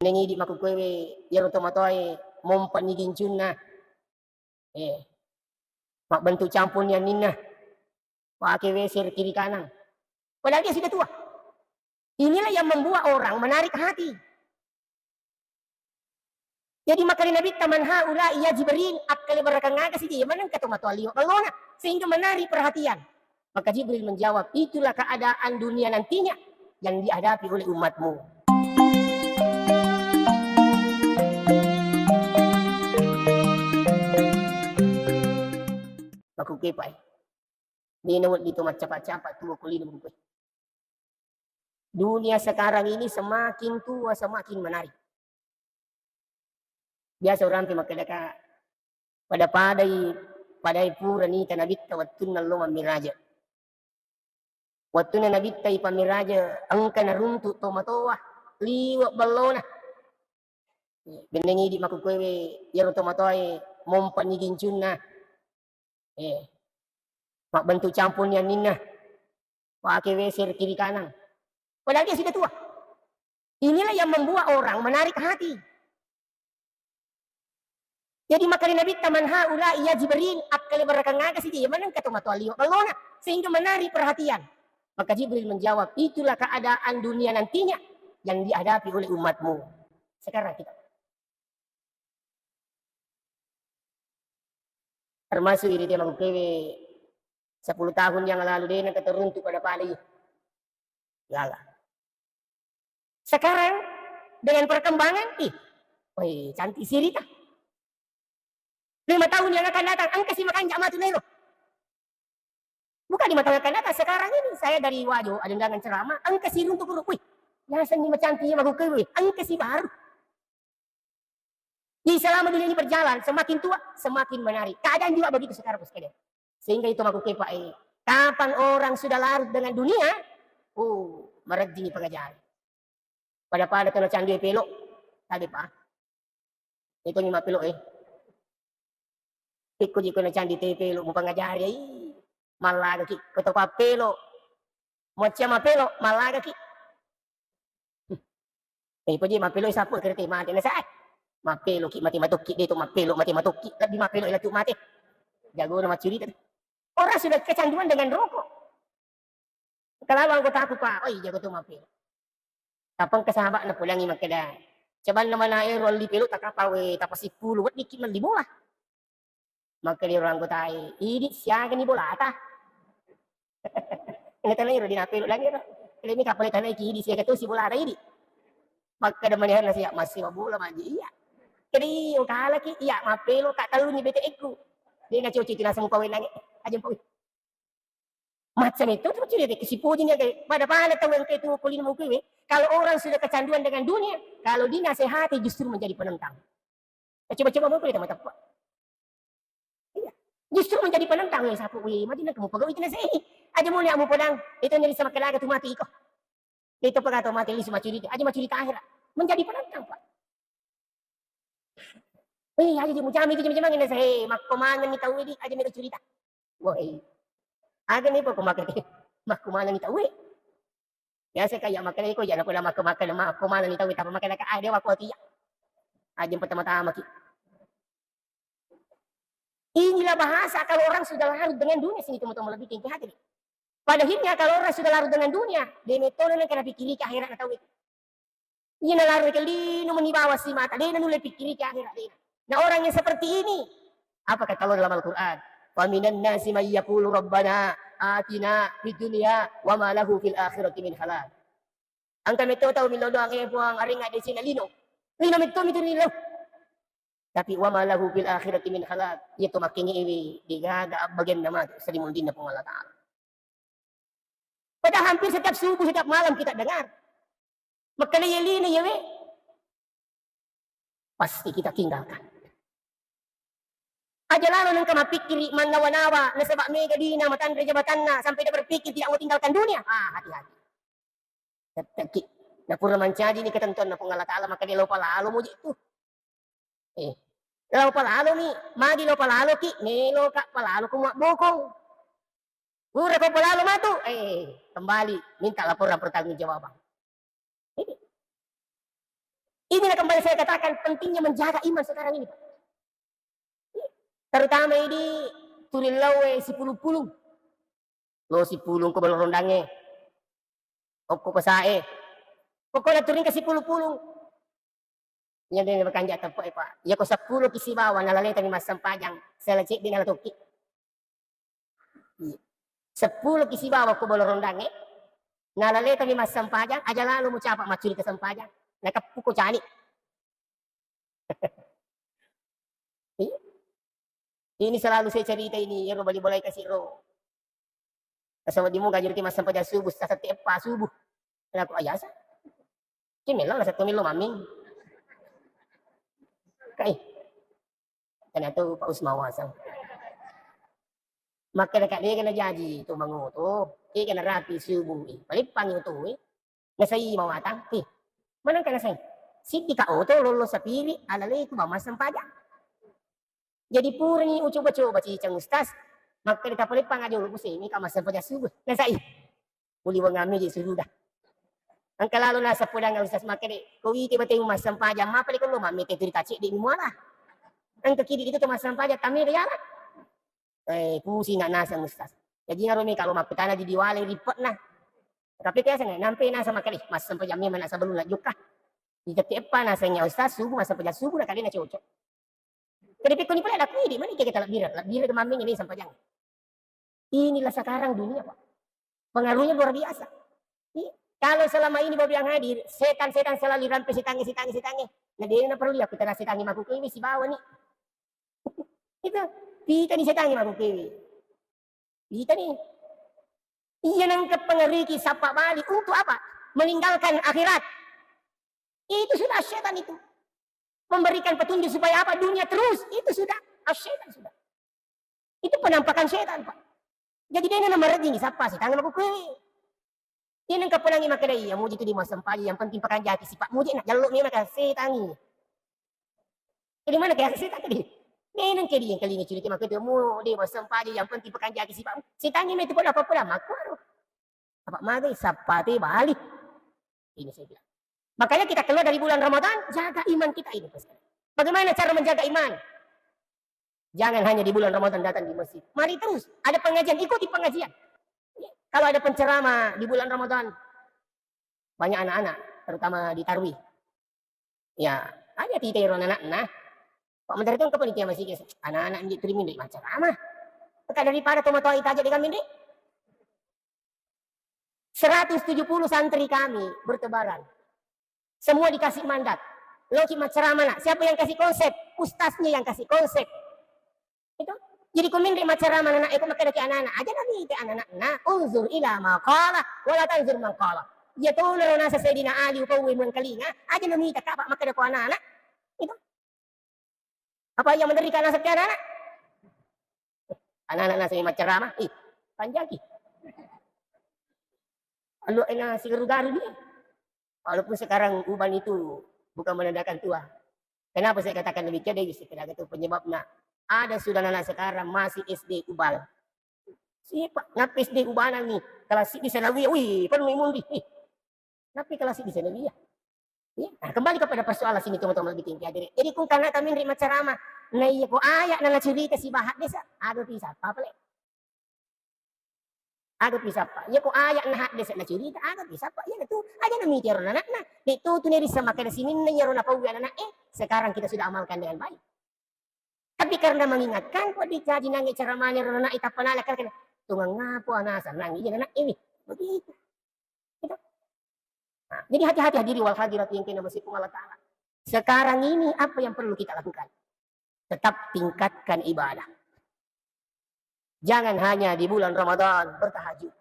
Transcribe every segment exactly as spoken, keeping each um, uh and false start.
Nengidi makkukkuewe iyaro tomatoae mompenni gincunna. Eh, mabbentuk campurni anninna. Pake W C kiri kanan. Padahal dia sudah tua. Inilah yang membuat orang menarik hati. Jadi makkeda Nabitta, "Man haula ya Jibril, akkalebbarakang aga siji, manengka tomatoa liwa ballona, sehingga menarik perhatian." Maka Jibril menjawab, "Itulah keadaan dunia nantinya yang dihadapi oleh umatmu." Makkukkuepa e. Dena wedding to maccapa-capa tuo ko lino makkukkuewe. Dunia sekarang ini semakin tua, semakin menarik. Biasa orang pe makkedaka, pada-padai, padai pura nita Nabitta wettunna lo mammiraja. Wettunna Nabitta ipammiraja, engka naruntuk tomatoa, liwe ballona. Benneng idi makkukkuewe iyaro tomatoae mompenni gincunna. Eh, mabbentuk campurni anninna. Pake W C kiri kanan. Padahal dia sudah tua. Inilah yang membuat orang menarik hati. Jadi makkeda Nabitta, "Man haula ya Jibril, akkalebbarakang aga siji, manengka tomatoa liwa ballona, sehingga menarik perhatian." Maka Jibril menjawab, "Itulah keadaan dunia nantinya yang dihadapi oleh umatmu." Sekarang kita. Termasuk iri te makkukkuewe sepuluh tahun yang lalu de nengka teruntuk pada-pada iya. Lala. Sekarang dengan perkembangan, ih, woi, cantik sirita. Lima tahun yang akan datang, engka si makanja matu nelo. Bukan lima tahun yang akan datang, sekarang ini saya dari Wajo, ada undangan ceramah, engka si runtuk guru, wih, yang seni macantik iya makkukkuewe, wih, engka si baru. Jadi selama dunia ini berjalan, semakin tua, semakin menarik. Keadaan juga begitu sekarang, Bos, sekalian. Sehingga itu makkukkuewe, Pak, eh, kapan orang sudah larut dengan dunia, oh, marejjini pengajari. Pada-pada to nacandu pelo, tadi, Pak. Itu memang pelo, eh. Ikko jiko nacandu te pelo, mupangajari, ai. Mallagaki, ko to pappelo. Muacca mappelo, mallagaki. Eh, poji mappelo sapu kere te mate nasa, eh. Mappelo ki mate matokki, de to mappelo mate matokki, lebbi mappelo latu mate. Jagona maccurita. Orang sudah kecanduan dengan rokok. Kalau anggotaku, Pak, oi, jago tu mappelo. Tappa engka sahaba'na pulangi makkeda, "Cabanna mana ero elli pelo takapa we tapasipulu weddikki melli bola." Makkeda ero anggotae, "Idi siagani bolata?" Ina tanai ro dina pelo lagi ro. Kede mi kapale tanai ki idi siaga tosi bolata idi. Makkeda manehna sia, "Massiwa bola maji iya." Kede iyo kalaki iya mappelo tak telluni bete'ekku. De nacoci tinaseng pawe nange. Aja pawe. Macca metto tu maccurita, sipojini aga pada-pada tau engka tu ko lino makkukkuewe. Kalau orang sudah kecanduan dengan dunia, kalau dinasehati justru menjadi penentang. Coba-coba mau kita matappa. Iya. Justru menjadi penentang ya sapu. Wih, mati nak mau pegawai itu nasihat. Aja mau lihat mau podang. Itu jadi sama kelaga tu mati iko. Itu pegawai tu mati lisu maccurita. Aja maccurita akhirat. Menjadi penentang, Pak. Eh, aja di mujami itu jam-jam ini saya. Makko maneng ni tahu ini aja mereka curita. Woi. Aga ni poko makan. Makko maneng ni tahu. Biasa kayak makan iko ya, nak pula makko makan, makko maneng ni tahu, tapi makan ka, ah, dia waktu ya. Aja pertama-tama ki. Inilah bahasa kalau orang sudah larut dengan dunia sini, teman-teman, lebih tinggi hati. Pada akhirnya kalau orang sudah larut dengan dunia, dia metode yang kena pikirkan akhirat atau itu. Iya nalaroi ke lino meni bawang si mata, de nanulle pikkiriki akhirat, de. Nah, orang yang seperti ini, apa kata Allah dalam Al-Quran? "Faminan nasi may yaqulu rabbana atina fid dunya wa ma lahu fil akhirati min khalaq." Engka metto tau millau doang, "Eh, Puang, aringa desina lino." Lino metto mitu lino. Tapi wa ma lahu fil akhirati min khalaq. Iya to makkengewe, degaga abbagianna matu salimuddinna Puang Allah Ta'ala. Padahal hampir setiap subuh, setiap malam kita dengar. Makkeda iya lino iya we. Pasti kita tinggalkan. Aja lalo nengka mappikkiri, mannawa-nawa, nasaba mega dina, matanre jabatanna, sampai dia berpikir tidak mau tinggalkan dunia. Ah, hati-hati. Tettekki. Napura mancaji ni ketentuanna Puang Allah Ta'ala, makkeda lao palalo muji tu. Eh, lao palalo mi, magi lao palalo ki, melo ka palalo ko mabbokong. Pura ko palalo matu, eh, kembali minta laporan pertanggungjawaban. Ini. Inilah kembali saya katakan pentingnya menjaga iman sekarang ini, Pak. Terutama idi tuli lao e sipulung-pulung. Lo sipulung ko balong rondangnge. Okko pesae. Pokokna turing ke sipulung-pulung. Iya de makanja teppe e, Pak. Iya ko seppulo ki sibawa nalale tami massempajang. Sela cedde nala tokki. Iya. Seppulo ki sibawa ko balong rondangnge. Nalale tami massempajang, aja lalo mucapa maccuri kesempajang. Nakeppu ko cani. Iya. Ini selalu saya cerita ini, ero bali bolai kasi ro. Nasaba di muka juru ki massempajang subuh, sasette eppa subuh. Naku ayasa. Ki melo na satu melo maming. Kai. Ternyata Pak Usmawa sang. Makkeda ka dega najaji to mangoto, dega narapi subuh i. Palippangi oto e. Nasai mawatang, eh, manengka nasai. Siddi ka oto lollo sapiri alaleku ba massempajang. Jadi purani ucoba-coba cicang Ustaz, makkeda tapaleppang aja uluk musemi ka massempajang subuh. Nasai. Uliwengami di suruga. Engka lalo naseng podang Ustaz makkeda, ko wite batemu massempajang, mapa de ko lo mammete turi tacedde mi muala. Engka kidi itu to massempajang, tamme de yala. Eh, pusing nak naseng Ustaz. Jadi ngaro me kalau makkutana di diwale ripetna. Tapi biasa nih, nampe naseng makkeda, massempajang memang nak sebelum nak jokka. Di tette eppa nasengnya Ustaz, subuh massempajang subuh nak kadena cocok. Jadi pikkuni pale lakku idi mani kita lebbireng, lebbireng ke mamming ini sempajang. Inilah sekarang dunia, Pak. Pengaruhnya luar biasa. Iya. Kalau selama ini Bapak yang hadir, setan-setan selalu rampe setangi, setangi, setangi. Nah, dia na perlu ya kita setangi maku kewe sibawa nih. Itu. Kita nih setangi maku kewe. Kita nih. Iya nangka pengeriki sapa bali untuk apa? Meninggalkan akhirat. Itu sudah setan itu. Memberikan petunjuk supaya apa? Dunia terus. Itu sudah. Ah, setan sudah. Itu penampakan setan, Pak. Jadi dia nama rejing sapa setan maku kewe. Ini engka pelangi makkeda iya, muji tu di massempajang, yang penting pekanjaki sifat muji nak jallo memang kan setan ini. Jadi mana kayak setan tadi? Memang jadi yang kali cerita makkeda mu di massempajang, yang penting pekanjaki sifat. Setan ini itu pun apa-apa lah maku. Apa magai sapate bali. Ini saya bilang. Makanya kita keluar dari bulan Ramadan, jaga iman kita ini. Bagaimana cara menjaga iman? Jangan hanya di bulan Ramadan datang di masjid. Mari terus, ada pengajian, ikuti pengajian. Kalau ada penceramah di bulan Ramadan, banyak anak-anak, terutama di Tarwih. Ya, aja tita ero anak-anak. Pak Menteri itu ke panitia masjid, anak-anak menjadi turimin dari macam apa? Maka daripada tomat-tomat aja di kami ini. Seratus tujuh puluh santri kami bertebaran. Semua dikasih mandat. Loki macceramah nak. Siapa yang kasih konsep? Ustaznya yang kasih konsep. Itu. Jadi kumin di macceramah anak, itu makkeda ki anak-anak. Aja nabi itu anak-anak. Nah, unzur ila maqala, wala tanzur maqala. Ya tuh nero nasa Sayyidina Ali upawe mengkalinga. Aja nabi tak apa makkeda ku anak-anak. Itu. Apa yang menderita nasabki anak-anak? Anak-anak nasabki macceramah, ih, panjaki. Allo ena sigaru-garu dia. Walaupun sekarang uban itu bukan menandakan tua. Kenapa saya katakan demikian? Dari segi itu penyebabnya. Ada sudah anak sekarang masih S D ubal. Siapa? Ngapa S D ubanan nih? Kelas di sana, wih, penuh mundi. Ih, Napi kelas di sana dia. Ya, nah, kembali kepada persoalan sini teman-teman bikin kiadere. Jadi kung kana kami nerima ceramah. Nah iya ko ayat nana cerita si bahat desa. Ada pisah apa pale? Ada pisah apa? Iya ko ayat nah desa na cerita. Ada pisah apa? Iya tu. Aja nami tiaro anak nah. Itu tu neri sama kada sini na yaro na pau anak eh. Sekarang kita sudah amalkan dengan baik. Tapi karena mengingatkan, kok dicaji nangi cara mani ro anak ita panala kan kena tungang ngapo anasa nangi iya anak ini. Begitu. Gitu. Nah, jadi hati-hati hadiri wal hadirat yang kena masih Allah Ta'ala. Sekarang ini apa yang perlu kita lakukan? Tetap tingkatkan ibadah. Jangan hanya di bulan Ramadan bertahajud.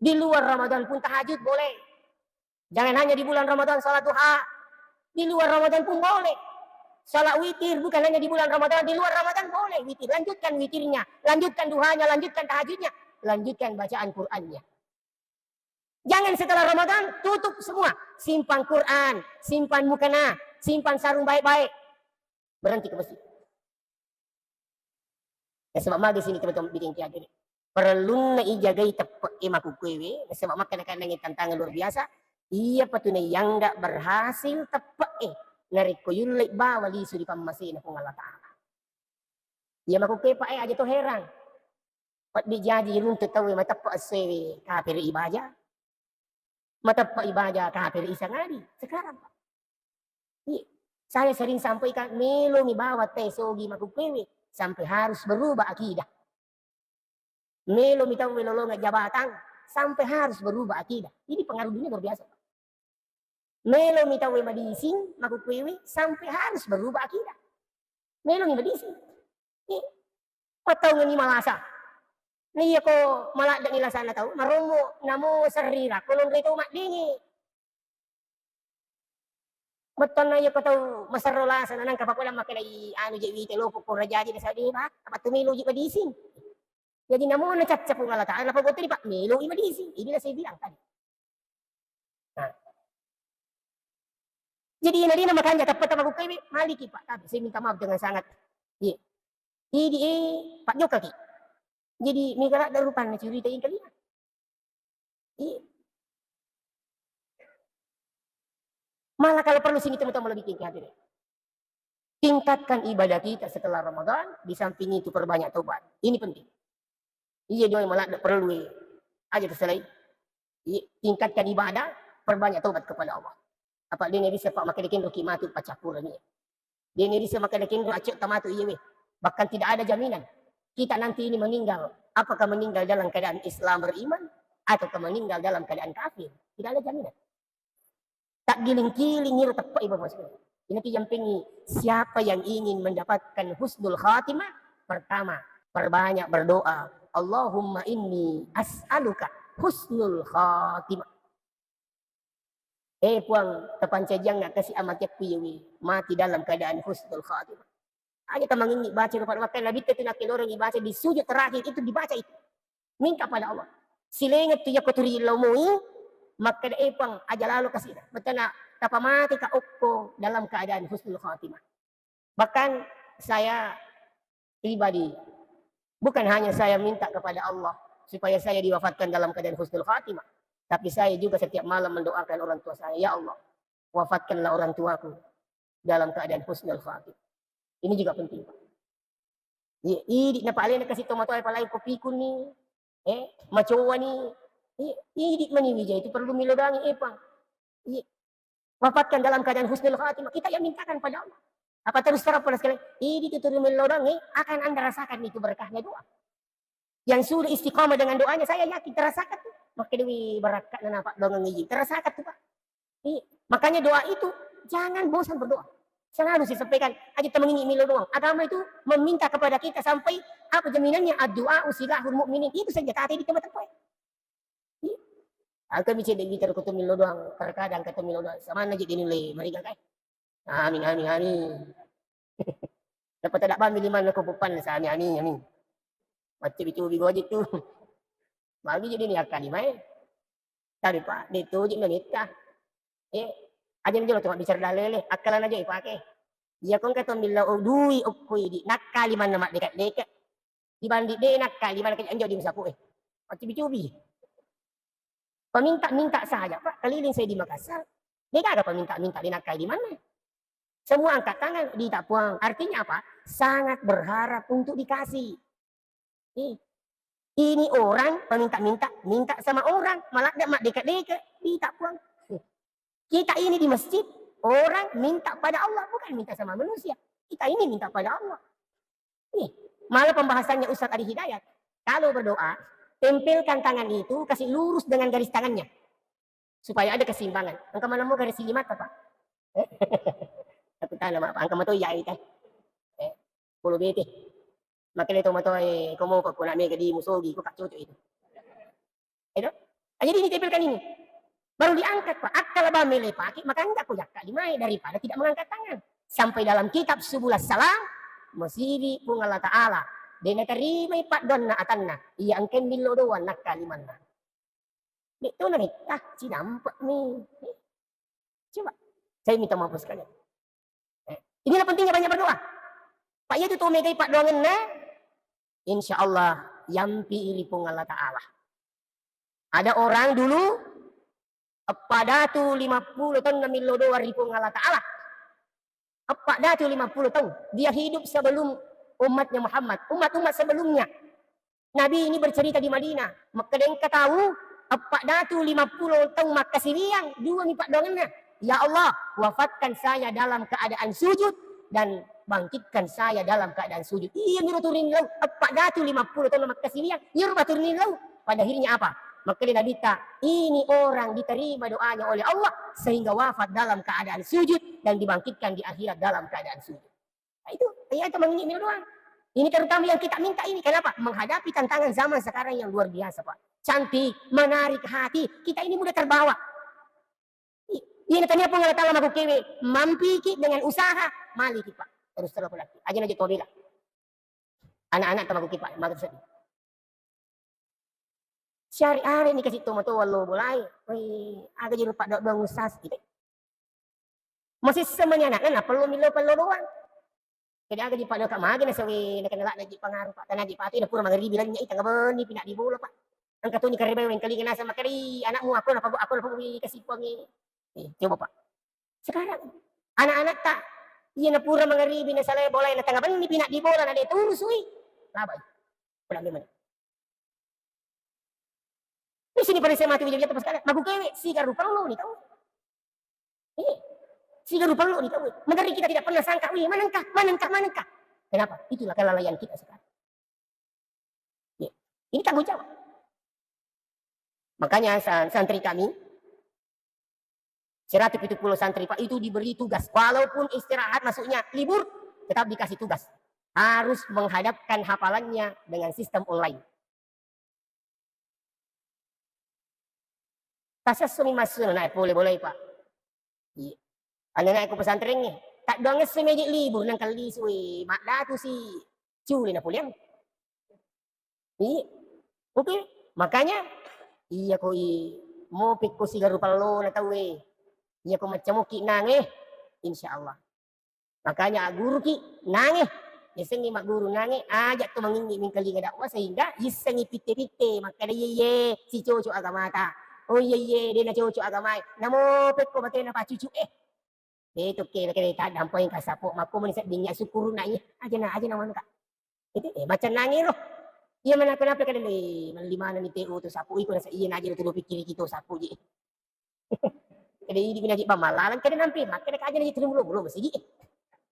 Di luar Ramadan pun tahajud boleh. Jangan hanya di bulan Ramadan salat duha. Di luar Ramadan pun boleh. Salat witir bukan hanya di bulan Ramadan, di luar Ramadan boleh witir. Lanjutkan witirnya, lanjutkan duhanya, lanjutkan tahajudnya, lanjutkan bacaan Qur'annya. Jangan setelah Ramadan tutup semua. Simpan Quran, simpan mukena, simpan sarung baik-baik. Berhenti ke masjid. Nasaba magi sini teman-teman bikin kiagere. Perlunna ijagai teppe e makukkuewe, nasaba makkeda-kadang tantangan luar biasa. Iyapa tu naiyangga berhasil teppe'e narekko yullei bawa lisu ri pammasena Puang Allah Ta'ala. Iya makkukkuewe, Pak, e, aja to herang. Peddi jaji runtu tauwe mateppe essoewe kapere i baja. Mateppe i baja kapere i sangadi. Sekarang, Pak. Iya. Saya sering sampaikan, melomi bawa teh sogi makkukkuewe sampai harus berubah akidah. Melomi tauwe lolongeng jabatan sampai harus berubah akidah. Ini pengaruh dunia luar biasa, Pak. Melomi tauwe madising makkukkuewe sampai harus berubah akidah. Melomi madising. Eh, pattaungeng ni malasa. Na iya ko maladde ni lasana tau, marommo namo serrira, ko lonre to maddenge. Mettanna iya ko tau maserro lasa, na nangka pakolang makkedai anu je wite lopo ko rajaji na sadde ba, apa tu melo je madising. Jadi namo na cacca Puang Allah Ta'ala, napagottori, Pak, melo i madising. Inilah saya bilang tadi. Nah. Jadi, nadina makanja teppa tama kukkaimi, maliki, Pak. Tapi saya minta maaf dengan sangat. Iya. Idi, eh, Pak Jokaki. Jadi, mega ladde rupanna cerita yang kelima. Iya. Malah kalau perlu sini teman-teman lebih tinggi hadirin. Tingkatkan ibadah kita setelah Ramadan, di samping itu perbanyak tobat. Ini penting. Iya, doa maladde perlu, eh. Aja terselai. Iya, tingkatkan ibadah, perbanyak tobat kepada Allah. Apa dia bisa, Pak, makkeda kenro ki matu paccappureng, iya. Dia bisa makkeda kenro acok tamatu, iya, weh. Bahkan tidak ada jaminan kita nanti ini meninggal. Apakah meninggal dalam keadaan Islam beriman ataukah meninggal dalam keadaan kafir? Tidak ada jaminan. Taggiling-kiling iro teppe'i, Bapak Sekalian. Inati jampengi, siapa yang ingin mendapatkan husnul khatimah? Pertama, perbanyak berdoa. Allahumma inni as'aluka husnul khatimah. Eh Puang, tapancajiangnga kasi amatekku iyewe mati dalam keadaan husnul khatimah. Aja tamangingi baca rupa-rupa, kan Nabitta tu nakkeloreng ibaca di sujud terakhir itu dibaca itu. Minta pada Allah. Silenget tu yakko turi lao moi, makkeda, "Eh Puang, aja lalo kasi." Betana tapamateka okko dalam keadaan husnul khatimah. Bahkan saya pribadi, bukan hanya saya minta kepada Allah supaya saya diwafatkan dalam keadaan husnul khatimah, tapi saya juga setiap malam mendoakan orang tua saya, "Ya Allah, wafatkanlah orang tuaku dalam keadaan husnul khatimah." Ini juga penting, Pak. Iya, idi na pa alena kasi tomatoa, apalagi ko pikun ni, eh, macowa ni, iya, idi mani wija itu perlu milo doangi, eh, Puang. Iya. Wafatkan dalam keadaan husnul khatimah. Kita yang mintakan pada Allah. Apa terus terang pada sekalian, idi tu turu milo doangi, akan Anda rasakan itu berkahnya doa. Yang sudah istiqamah dengan doanya, saya yakin terasakan tuh. Makkeda wi barakka na napa doangi, terasakan tuh, Pak. Iya. Makanya doa itu jangan bosan berdoa. Selalu saya sampaikan, aja teman ini milo doang. Agama itu meminta kepada kita sampai apa jaminannya? Ad-du'a usilahul mu'minin. Itu senjata hati di tempat-tempat. Iya. Angka mi cedde bitar ko to milo doang, terkadang ko to milo doang. Samanna je dinilai mereka kan. Amin, amin, amin. Dapat ada bambi lima ko pupan sa amin, amin, amin. Macam itu bigo aja tuh. Bagi jadi ni akal lima eh. Tapi, Pak, de toje mamitta. Eh, aja jolo to mabbicara dalele, akkalana aja ipake. Iya ko engka to millau dui okko idi, nakkali manna maddeka-deka. Dibanding de nakkali manna kejang jauh di musapu, eh. Maccubi-cubi. Peminta-minta saja, Pak, keliling saya di Makassar. De gaga peminta-minta de nakkali manna. Semua angkat tangan, dita Puang. Artinya apa? Sangat berharap untuk dikasih. Eh, ini orang meminta-minta, minta sama orang, malah dia mak deka-deka, minta Puang. Eh, kita ini di masjid, orang minta pada Allah, bukan minta sama manusia. Kita ini minta pada Allah. Nih, malah pembahasannya Ustaz Adi Hidayat. Kalau berdoa, tempelkan tangan itu, kasih lurus dengan garis tangannya. Supaya ada keseimbangan. Engka maneng mo garis lima ta, Pak? Aku tanya, Pak, engka mato iya ita. Eh, polo bete. Makanya to mato, eh, komo ko nak mega di musogi, ko kak cocok itu. Itu. Ah, jadi ini tempelkan ini. Baru diangkat, Pak. Akkala ba mele pake, maka enggak ko jakka di mai daripada tidak mengangkat tangan. Sampai dalam kitab Subul Salam, masiri Puang Allah Ta'ala. De naterimai paddoanna atanna. Iya engka millo doang nakkalimanna. De to naritta, cidampe mi. Eh, coba. Saya minta maaf sekali. Eh, inilah pentingnya banyak berdoa. Pak, iya tu to megai paddoangenna, insya Allah yampi ri Puang Allah Ta'ala. Ada orang dulu Eppa datu lima puluh taung namillo doang ri Puang Allah Ta'ala. Eppa datu lima puluh taung. Dia hidup sebelum umatnya Muhammad, umat-umat sebelumnya. Nabi ini bercerita di Madinah. Makkeda engka tau eppa datu lima puluh taung makkasiwiang, dua mi paddoangenna. Ya Allah, wafatkan saya dalam keadaan sujud dan bangkitkan saya dalam keadaan sujud. Iya miro turunin lau, eppa datu lima puluh taung makkasiwiang, iyaro turunin lau. Pada akhirnya apa? Makkeda Nabitta, ini orang diterima doanya oleh Allah sehingga wafat dalam keadaan sujud dan dibangkitkan di akhirat dalam keadaan sujud. Nah, itu, iya itu menginjak milo doang. Ini terutama yang kita minta ini. Kenapa? Menghadapi tantangan zaman sekarang yang luar biasa, Pak. Cantik, menarik hati. Kita ini mudah terbawa. I-, iya, tania Puang Allah Ta'ala makkukkewe, mampiki dengan usaha, maliki, Pak. Terus terus lagi. Aja aja tobela. Anak-anak tamakkukki, Pak, maka sedih. Siari-ari ni kasi tomatoa lo bolai. Wei, aga jero paddoang ustaz gitu. Masih semani anakna, napello milo pello doang. Jadi aga ji paddoang ka magi nasawi nakena lak naji pengaruh, Pak. Tanaji pati na pura mangaribi lanya i tengah beni pina di bola, Pak. Engka toni karebai wengkalinga naseng makkeda, "Ih, anakmu aku napago-, aku napago kasi puangi." Eh, coba, Pak. Sekarang anak-anak ta iya napura mangaribi nasalai bola na tengah beni pina di bola na de turu sui. Labai. Pula memang. Di sini pada saya mati wija-wija pas kala. Makkukkewe sigaru perlu ni tau. Eh, sigaru perlu ni tau. Magari kita tidak pernah sangka, wih, manengka, manengka, manengka. Kenapa? Itulah kelalaian kita sekarang. Ya. Ini tanggung jawab. Makanya sa-, santri kami, seratus tujuh puluh santri, Pak, itu diberi tugas. Walaupun istirahat, maksudnya libur, tetap dikasih tugas. Harus menghadapkan hafalannya dengan sistem online. Tasessumi massu na pole bolai, Pak. Iya. Anana ko pesantrengnge. Taddoang esso meje libur nang kallisu, eh, maddatu si culi na puliang. Iya. Oke. Makanya iya ko i mopekko sigaru pallona tauwe. Iya ko macca mokki nange. Insya Allah. Makanya agguruki nange, yasengngi magguru nange, aja to mangingi mingkalinga dakwah sehingga yissengngi pitte-pitte makkeda, "Iye, iye, si cocok agamata. Oh, iye, iye, de na cocok agamae." Namo pekko batena pacucu, eh. De to kele-kele taddampeng ka sapo, makko meni sedding ya syukuruna, iya. Aja na, aja na manuka. Itu, eh, baca nange ro. Iya mana kenapa kada le, melli mana ni teu to sapo iko rasa iya naji ro tu pikkiri kito sapo ji. Kada idi mina jiba malalang kada nampi, makkeda kaja na jitu mulo-mulo masigi.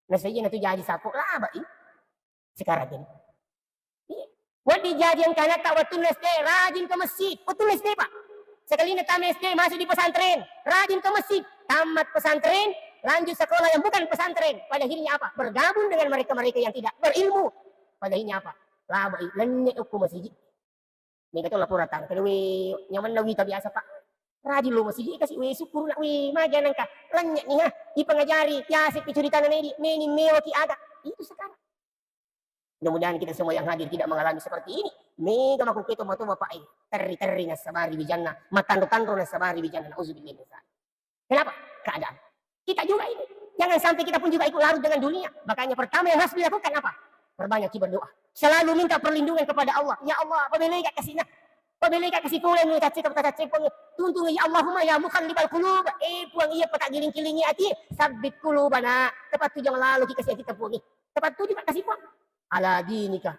Nasa iya natu jaji sapo laba i. Sekarang ini. Iya. Wedding jaji engka anatta wettunna S D, rajin ke masjid. Wettunna S D, Pak. Sekalinya tamat S D, masuk di pesantren, rajin ke masjid. Tamat pesantren, lanjut sekolah yang bukan pesantren. Pada akhirnya apa? Bergabung dengan mereka-mereka yang tidak berilmu. Pada akhirnya apa? Laba i, lenne okko masigi. Mega to lapora tang, kada we nyamanna wita biasa, Pak. Rajin lo masigi kasi, we syukur nak, we magi anangka. Lanynya ni ha, ipangajari, biasa pi curitana nedi, meni mewaki aga. Itu sekarang. Mudah-mudahan kita semua yang hadir tidak mengalami seperti ini. Mega mako keto mato bapak e, terri-terri nasabari wijanna, matanro-tanro nasabari wijanna. Nauzubillah min dzalik. Kenapa? Keadaan. Kita juga ini. Jangan sampai kita pun juga ikut larut dengan dunia. Makanya pertama yang harus dilakukan apa? Perbanyak berdoa. Selalu minta perlindungan kepada Allah. Ya Allah, pabelai gak kasih nah. Pabelai gak kasih pulang ni caci kata caci pun. Tuntung ya Allahumma ya muqallibal qulub. Eh puang iya petak giling-gilingi ati. Sabbit qulubana. Tepat tu jangan lalu kasih kita puang. Tepat tu juga kasih puang. Ala dinika.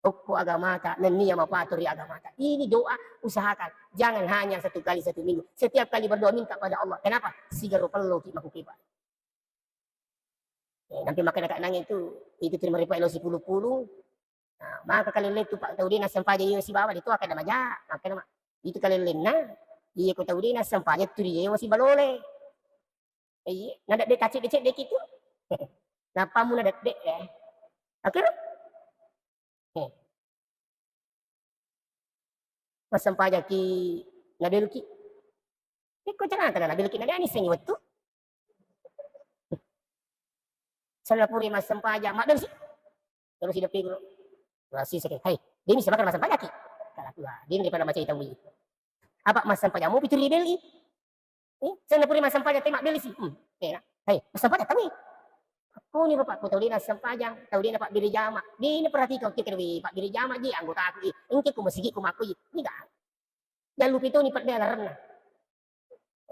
Okko agamata, nennia mapato ri agamata. Ini doa, usahakan. Jangan hanya satu kali satu minggu. Setiap kali berdoa minta pada Allah. Kenapa? Sigaro pello ki makukepa. Eh, nampi makkeda ka nange tu, itu terima ripa elo sipulu-pulu. Nah, maka kali le tu pak tau dena sempajang iyo sibawa itu akan maja. Makkeda ma. Itu kali lenna, iya ko tau dena sempajang tu riyewa sibalole. Iya, nadadde tacedde-cedde ki tu. Nappamu nadadde, eh. Oke, Ro? Eh. Massempajaki nabeluki. Ikko carana nabeluki nadeani sengi wettu. Sana puri massempajang, mabbelu si. Terus si depi guru. Rasi seke. Hai, dini sebakar massempajaki. Kala kula, dini daripada macai tawi. Apa massempajang mu pitu ribeli? Eh, saya puri massempajang tema beli sih. Hmm, enak. Hei, massempajang tawi. Aku ni bapak, ku tahu dia sempajang, tahu dia pak beri jama. Dia ini perhatikan kita wi pak beri jama ji anggota aku. Engke ku masigi ku maku ji. Ini dah. Jangan lupa itu ni pak dia larenna.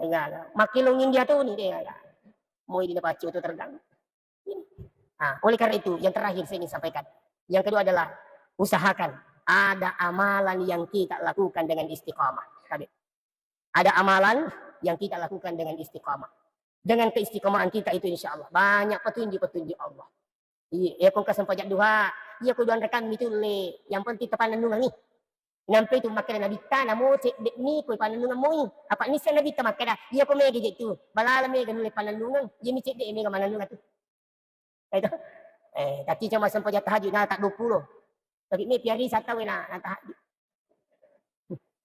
Enggak, enggak. Makin lo India tuh nih, dia enggak. Mau ini apa, cucu terganggu. Ah, oleh karena itu, yang terakhir saya ingin sampaikan. Yang kedua adalah usahakan ada amalan yang kita lakukan dengan istiqamah. Tapi ada amalan yang kita lakukan dengan istiqamah. Dengan keistiqamahan kita itu, insya Allah, banyak petunjuk-petunjuk Allah. Iya, iya, kong kesempajak duha, iya, ko dua rakaat itu le, yang penting tepanennungan nih. Nampai tu makkeda Nabitta, namo cedde'ni ko pannennungeng moi. Apa nisseng Nabitta makkeda, iya ko mega je tu, balala mega nulle pannennungeng, iya mi cedde mega mannennungeng tu. Itu. Eh, tacci cuma sempajang tahajud na tak dua puluh. Tapi mi piari sata wena na tahajud.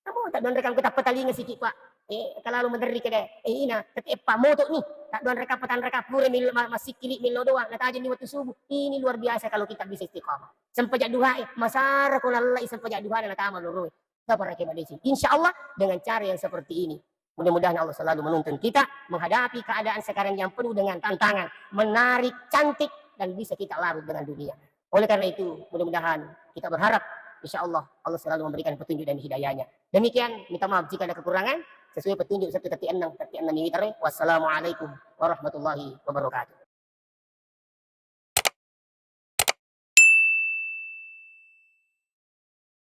Namo tak dua rakaat ku tappa talinga siki, Pak. Eh, kalalu maderri kede. Eh, ina, tapi eppa moto ni. Tak dua rakaat, patang rakaat, pura mil-, ma-, masikiri milo doang. Natajeng ni waktu subuh. Ini luar biasa kalau kita bisa istiqamah. Sempajak duha, eh, masara ko lallai sempajak duha na tama loroi. Sabar, Raja Madesi. Insya Allah, dengan cara yang seperti ini, mudah-mudahan Allah selalu menuntun kita menghadapi keadaan sekarang yang penuh dengan tantangan, menarik, cantik, dan bisa kita larut dengan dunia. Oleh karena itu, mudah-mudahan kita berharap, insya Allah, Allah selalu memberikan petunjuk dan hidayahnya. Demikian, minta maaf jika ada kekurangan, sesuai petunjuk satu tati enam, tati enam ini. Wassalamualaikum warahmatullahi wabarakatuh.